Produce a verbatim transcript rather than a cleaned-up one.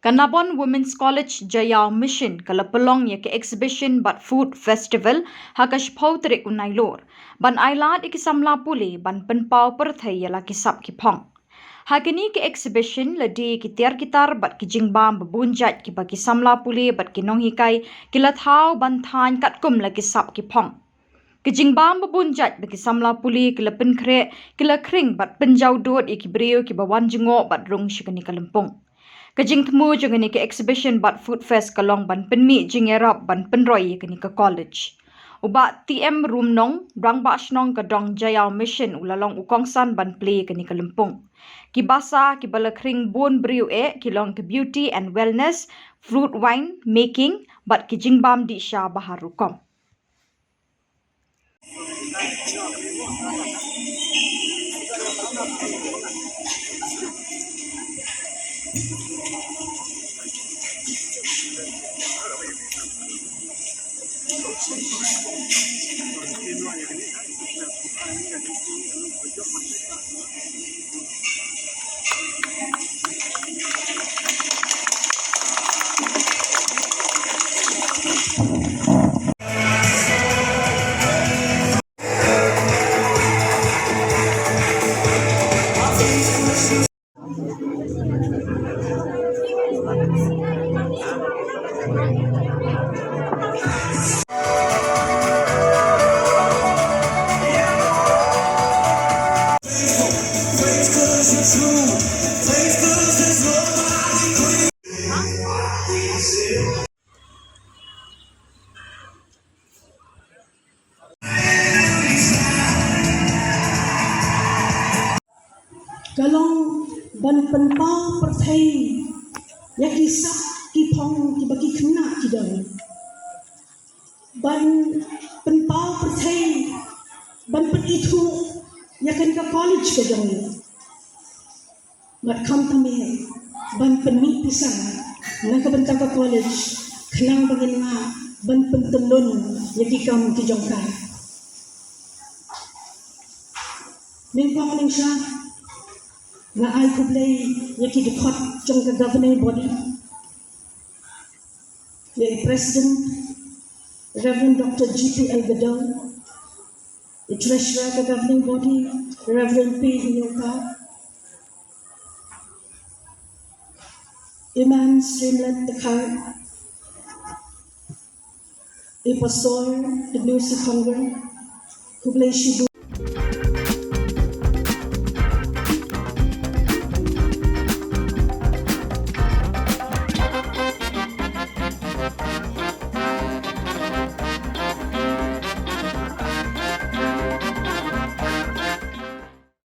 Ka Nabon Women's College Jaiaw Mission ka la pynlong ïa ka exhibition bad food festival ha ka shiphew tarik u Nailur, ban ailad ïa ki samla pule ban pynpaw pyrthei ïa la ki sap ki phong. Ha kane ka exhibition la die ki tiar ki tar bad ki jingbam ba bun jait kiba ki samla pule bad ki nonghikai ki la thaw ban thaiñ katkum la ki sap ki phong. Ki jingbam ba bun jait ba ki samla pule ki la pynkhreh, ki la khring bad pynjaw dud ïa ki briew kiba wan jngoh bad rung sha kane ka lympung. Ka jingthmu jong kane ka exhibition bad food fest ka long ban pynmih jingïarap ban pynroi ïa kane ka college. U Bah T M Rumnong, Rangbah Shnong ka Dong Jaiaw Mission, u la long u kongsan ban plie ïa kane ka lympung. Ki basa kiba la khring bun briew eh ki long ka beauty and wellness, fruit wine making bad ki jingbam dih sha ba har rukom. Ka long ban pynpaw pyrthei ïa ki sap ki phong kiba ki khynnah ki don. Ban pynpaw pyrthei, ban pynithuh ïa kane ka college ka jong ngi. Bad khamtam eh ban pynmih pisa na ka bynta ka college, khnang ba ngin lah ban pyntyllun ïa ki kam ki jong ka. Nyngkong nyngshah, nga ai khublei ïa ki dkhot jong ka governing body, ïa i President, Reverend Doctor G P L Gadong, i Treasurer ka governing body, Reverend P Hynñiewkap, Imam Streamlet Dkhar, i Pastor Dkhar, khublei shibun.